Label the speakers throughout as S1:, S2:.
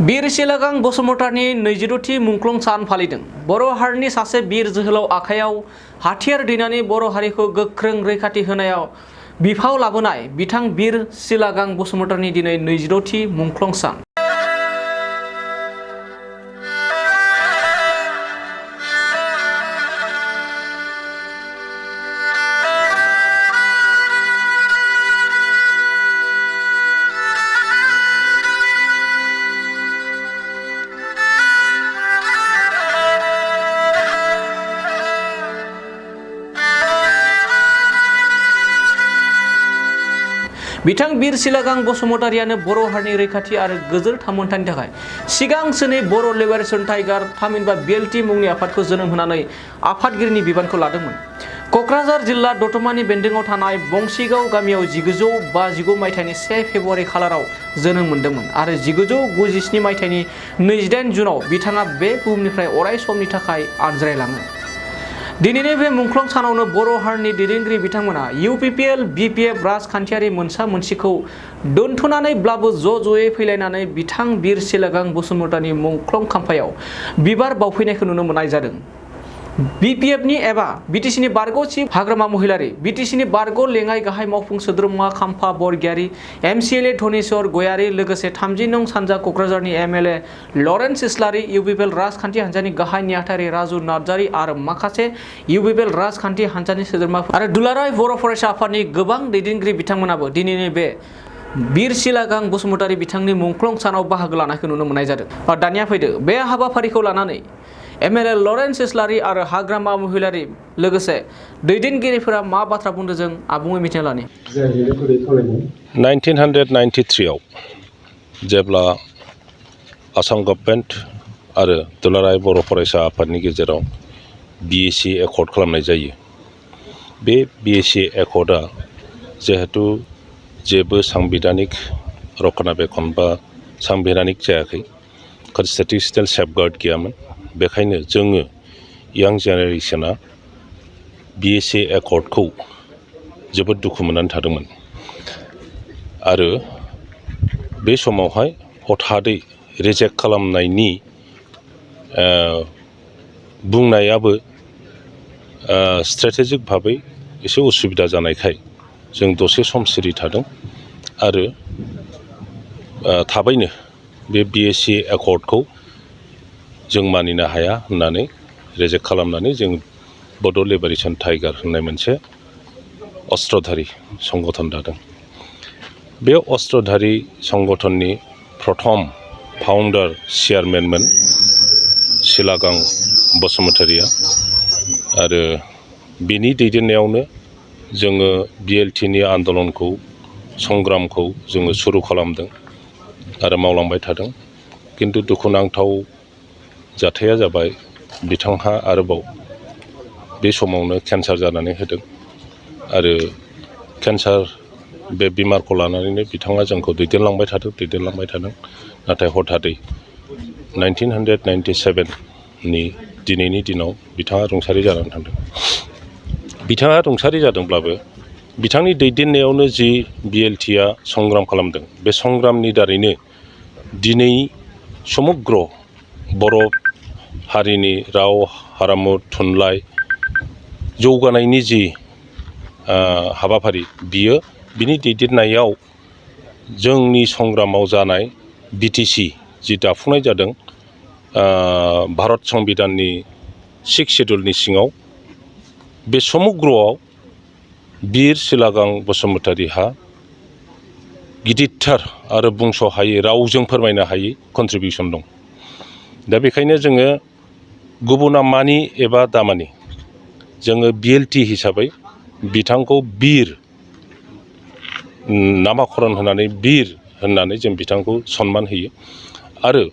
S1: बीर सिलागां बसुमतारीनि 22थि मुंख्लं सान फालिदों। बर' हारिनि सासे बीर जोहोलाव आखायाव हाथियार दैनानै बर' हारिखौ गोख्रों रैखाथि होनायाव बिफाव लाबोनाय बिथां बीर सिलागां बसुमतारीनि दिनै 22थि मुंख्लं सान। बिथां बीर सिलागां बसुमतारीयानो बर' हारिनि रैखाथि आरो गोजोर थामोनथानि थाखाय सिगांसिनै बर' लिबारेशन टाइगार थामहिनबा BLT मुंनि आफादखौ जोनोम होनानै आफादगिरिनि बिबानखौ लादोंमोन। क'क्राझार जिल्ला दतमानि बेन्दोंआव थानाय बंसिगाव गामियाव 1959 मायथाइनि 1 फेब्रुआरि खालाराव जोनोम मोन्दोंमोन आरो 1997 मायथाइनि 28 जुनाव बिथाङा बे बुहुमनिफ्राय अराय समनि थाखाय आनज्रायलाङो। दिनैनि बे मुंख्लं सानावनो बर' हारिनि दैदेनगिरि बिथांमोना UPPL BPF राजखान्थियारि मोनसा मोनसिखौ दोनथ'नानैब्लाबो ज'ज'यै फैलायनानै बिथां बीर सिलागां बसुमतारीनि मुंख्लं खाम्फायाव बिबार बावफैनायखौ नुनो मोननाय जादों। BPFनि एबा BTCनि बारग' चिफ हाग्रामा महिलारी, BTCनि बारग' लेङाइ गाहाय मावफुं सोद्रोमा खाम्फा बरगयारी, MCLA धनेश्वर गयारी, लोगोसे 30 नं सानजा क'क्राझारनि MLA लरेन्स इस्लारि, UPPL राजखान्थि हान्जानि गाहाय नेहाथारि राजु नार्जारी आरो माखासे UPPL राजखान्थि हान्जानि सोद्रोमाफोर आरो दुलाराय बर' फरायसा आफादनि गोबां दैदेनगिरि बिथांमोनाबो दिनैनि बे बीर सिलागां बसुमतारी बिथांनि मुंख्लं सानाव बाहागो लानायखौ नुनो मोननाय जादों। दानिया फैदो बे हाबाफारिखौ लानानै MLA लरेन्स इस्लारि आरो हाग्रामा महिलारी लोगोसे दैदेनगिरिफोरा मा बाथ्रा बुंदों जों आबुङै मिथिना लानि।
S2: 1993 आव जेब्ला आसाम गभर्नमेन्ट आरो दुलाराय बर' फरायसा आफादनि गेजेराव BAC एकर्ड खालामनाय जायो। बे BAC एकर्डआ जिहेतु जेबो सांबिधानिक रक्षनाबेक्षन बा सांबिधानिक जायाखै, कनस्टिटिउशनेल सेफगार्ड गैयामोन। बेखायनो जोङो यां जेनेरेशना BAC एकर्डखौ जोबोद दुखु मोननानै थादोंमोन आरो बे समावहाय हथादै रिजेक्ट खालामनायनि बुंनायाबो स्ट्रेटेजिक भाबै एसे उसुबिदा जानायखाय जों दसे सम सिरि थादों आरो थाबैनो बे BAC एकर्डखौ जों मानिनो हाया होननानै रिजेक्ट खालामनानै जों बड' लिबारेशन टाइगार होननाय मोनसे अस्त्रधारि संगठन दादों। बे अस्त्रधारि संगठननि प्रथम फाउन्डार चेयारमेनमोन सिलागां बसुमतारीया आरो बिनि दैदेननायावनो जोङो BLTनि आन्दलनखौ संग्रामखौ जोङो सुरु खालामदों आरो मावलांबाय थादों। किन्तु दुखुनांथाव जाथाया जाबाय बिथांहा आरोबाव बे समावनो केन्सार जानानै होदों आरो केन्सार बे बेमारखौ लानानैनो बिथाङा जोंखौ दैदेनलांबाय थादों। नाथाय हथादै 1997नि दिनैनि दिनाव बिथाङा रुंसारि जानानै थांदों। बिथाङा रुंसारि जादोंब्लाबो बिथांनि दैदेननायावनो जि BLTआ संग्राम खालामदों, बे संग्रामनि दारैनो दिनै समग्र बर' हारिनि राव हारिमु थुनलाइ जौगानायनि जि हाबाफारि बियो बिनि दैदेननायाव जोंनि संग्रामाव जानाय BTC जि दाफुंनाय जादों भारत संबिधाननि 6 सिडुलनि सिङाव बे समग्रआव बीर सिलागां बसुमतारीहा गिदिरथार आरो बुंस' हायै रावजों फोरमायनो हायै कन्ट्रिबिउसन दं। दा बेखायनो जोङो गुबुना मानि एबा दामानि जोङो BLT हिसाबै बिथांखौ बीर नामाकरन होनानै बीर होननानै जों बिथांखौ सनमान होयो आरो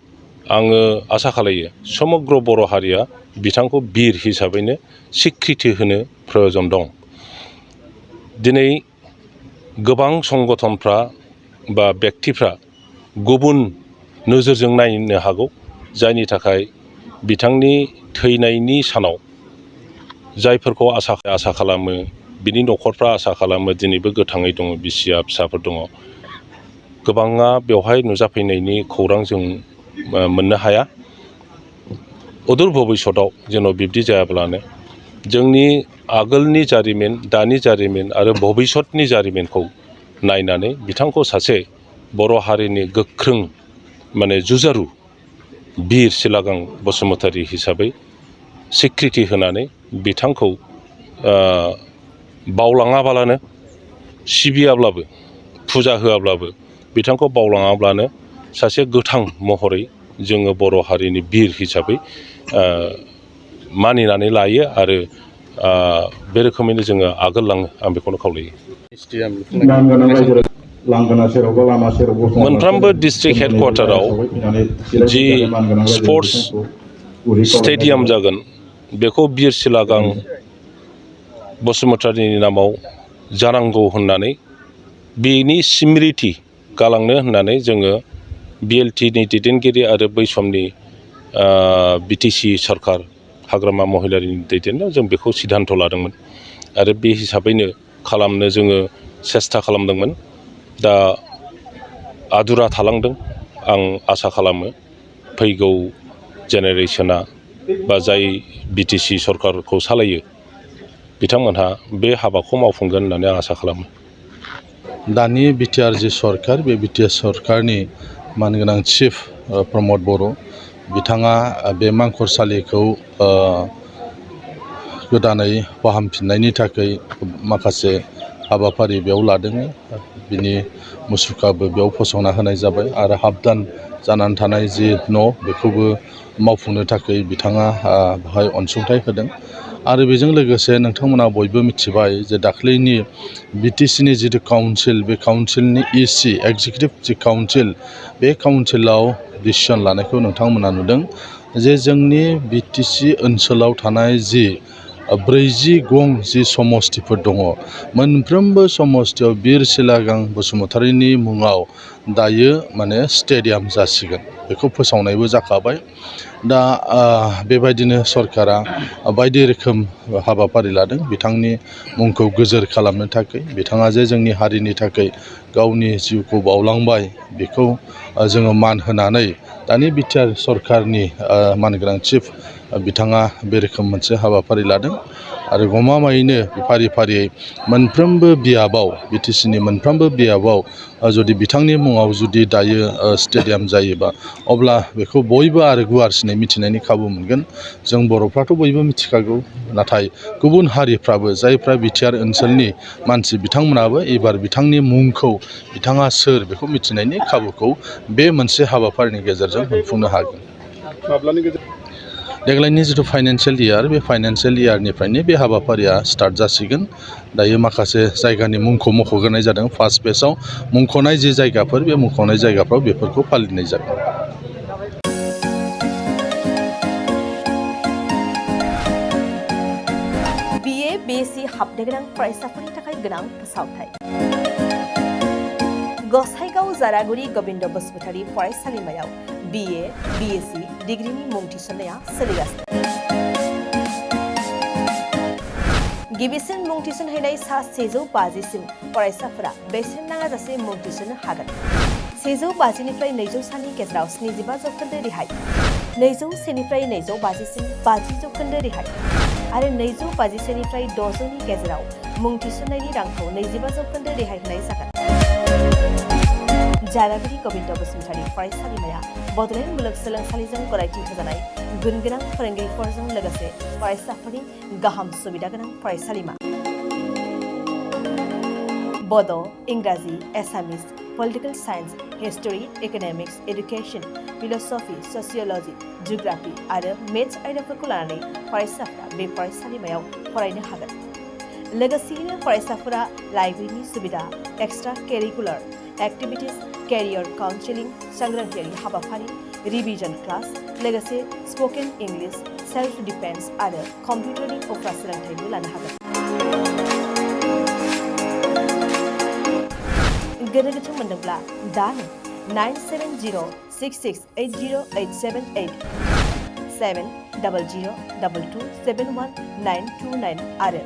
S2: आङो आसा खालायो समग्र बर' हारिया बिथांखौ बीर हिसाबैनो सिक्रिथि होनो प्रयजन दं। दिनै गोबां संगठनफ्रा बा व्यक्तिफ्रा गुबुन नोजोरजों नायनो हागौ, जायनि थाखाय बिथांनि थैनायनि सानाव जायफोरखौ आसा खालामो, बिनि न'खरफ्रा आसा खालामो दिनैबो गोथाङै दङ, बिसिया फिसाफोर दङ। गोबाङा बेवहाय नुजाफैनायनि खौरां जों मोननो हाया। अदूर भबिष्यतआव जेन' बिब्दि जायाब्लानो जोंनि आगोलनि जारिमिन, दानि जारिमिन आरो भबिष्यतनि जारिमिनखौ नायनानै बिथांखौ सासे बर' हारिनि गोख्रों जुजारु बिर सिलागां बसुमतारी हिसाबै सिक्रिथि होनानै बिथांखौ बावलाङाबालानो, सिबियाब्लाबो, फुजा होआब्लाबो, बिथांखौ बावलाङाब्लानो सासे गोथां महरै जोङो बर' हारिनि बिर हिसाबै मानिनानै लायो आरो बे रोखोमैनो जोङो आगोललाङो आं बेखौनो खावलायो। मोनफ्रोमबो डिस्ट्रिक्ट हेडक्वार्टाराव जि स्पर्ट्स स्टेडियाम जागोन बेखौ बिर सिलागां बसुमतारीनि नामाव जानांगौ होननानै बेनि स्मृति गालांनो होननानै जोङो BLTनि दैदेनगिरि आरो बै समनि BTC सरकार हाग्रामा महिलारिनि दैदेननायाव जों बेखौ सिद्धान्त लादोंमोन आरो बे हिसाबैनो खालामनो जोङो सेस्था खालामदोंमोन। दा आदुरा थालांदों। आं आसा खालामो फैगौ जेनेरेसना बा जाय BTC सरकारखौ सालायो बिथांमोनहा बे हाबाखौ मावफुंगोन होननानै आं आसा खालामो।
S3: दानि बिटिआर जि सरकार, बे बिटिआर सरकारनि मानगोनां चिफ प्रमद बर' बिथाङा बे मांखरसालिखौ गोदानै फाहामफिननायनि थाखाय माखासे हाबाफारि बेयाव लादों। बिनि मुसुखाबो बेयाव फसंना होनाय जाबाय आरो हाबदान जानानै थानाय जि न' बेखौबो मावफुंनो थाखाय बिथाङा बेहाय अनसुंथाइ होदों। आरो बेजों लोगोसे नोंथांमोना बयबो मिथिबाय जे दाख्लैनि BTCनि जिथु काउन्सिल, बे काउन्सिलनि EC एक्जिकिउटिभ जि काउन्सिल, बे काउन्सिलाव डिसिसन लानायखौ नोंथांमोना नुदों जे जोंनि BTC ओनसोलाव थानाय जि 40 गं जि समस्तिफोर दङ, मोनफ्रोमबो समस्तियाव बिर सिलागां बसुमतारीनि मुङाव दायो स्टेडियाम जासिगोन। बेखौ फोसावनायबो जाखाबाय। दा बेबायदिनो सरकारा बायदि रोखोम हाबाफारि लादों बिथांनि मुंखौ गोजोर खालामनो थाखाय। बिथाङा जे जोंनि हारिनि थाखाय गावनि जिउखौ बावलांबाय, बेखौ जोङो मान होनानै दानि बिटिआर सरकारनि मानगोनां चिफ बिथाङा बे रोखोम मोनसे हाबाफारि लादों। आरो गमामायैनो फारि फारियै मोनफ्रोमबो बियाबाव, BTCनि मोनफ्रोमबो बियाबाव जुदि बिथांनि मुङाव जुदि दायो स्टेडियाम जायोबा, अब्ला बेखौ बयबो आरो गुवारसिनै मिथिनायनि खाबु मोनगोन। जों बर'फ्राथ' बयबो मिथिखागौ, नाथाय गुबुन हारिफ्राबो जायफ्रा बिटिआर ओनसोलनि मानसि बिथांमोनाबो एबार बिथांनि मुंखौ, बिथाङा सोर बेखौ मिथिनायनि खाबुखौ बे मोनसे हाबाफारिनि गेजेरजों मोनफुंनो हागोन। देग्लायनि जिथु फाइनान्सियेल इयार, बे फाइनान्सियेल इयारनिफ्रायनो बे हाबाफारिया स्टार्ट जासिगोन। दायो माखासे जायगानि मुंखौ मख'ग्रोनाय जादों। फार्स्ट फेजआव मुंख'नाय जि जायगाफोर, बे मुंख'नाय जायगाफ्राव बेफोरखौ फालिनाय जागोन।
S4: BA BSc हाबनो गोनां फरायसाफोरनि थाखाय गोनां फोसावथाय। गसाइगाव जारागुरि गबिन्द बसुमतारी फरायसालिमायाव BA BSc डिग्रीनि मुं थिसननाया सोलिगासिनो। गिबिसिन मुं थिसनहैनाय सा 150 सिम फरायसाफोरा बेसेन नाङाजासे मुं थिसननो हागोन। 150 निफ्राय 200 सानि गेजेराव 75% रेहाय, 201 निफ्राय 250 सिम 50% रेहाय आरो 250 निफ्राय 600 नि गेजेराव मुं थिसननायनि रांखौ 25% रेहाय होनाय जागोन। जारागुरि गबिन्द बसुमतारी फरायसालिमाया बड'लेण्ड मुलुगसोलोंसालिजों गनायथि होजानाय गुनगोनां फोरोंगिरिफोरजों लोगोसे फरायसाफोरनि गाहाम सुबिदा गोनां फरायसालिमा। बड', इंराजि, Assamese, political science, history, economics, education, philosophy, sociology, geography आरो मेथ्स आयदाफोरखौ लानानै फरायसाफोरा बे फरायसालिमायाव फरायनो हागोन। लोगोसेयैनो फरायसाफोरा लाइब्रेरिनि सुबिदा, extra curricular activities, career counselling, सांग्रांथियारि हाबाफारि, रिविजन क्लास, लोगोसे स्पोकन इंग्लिश, सेल्फ डिफेन्स आरो कम्पिउटारनि उफ्रा सोलोंथाइबो लानो हागोन। गोनो गोथो मोनदोंब्ला दानो 9706680878 7002271 आरो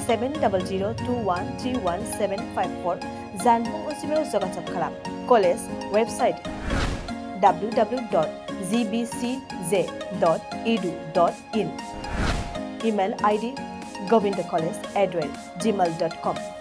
S4: 70021311754 जानबुं अनजिमायाव जगाजग खालाम। College website www.gbcj.edu.in. Email ID govindacollege@gmail.com.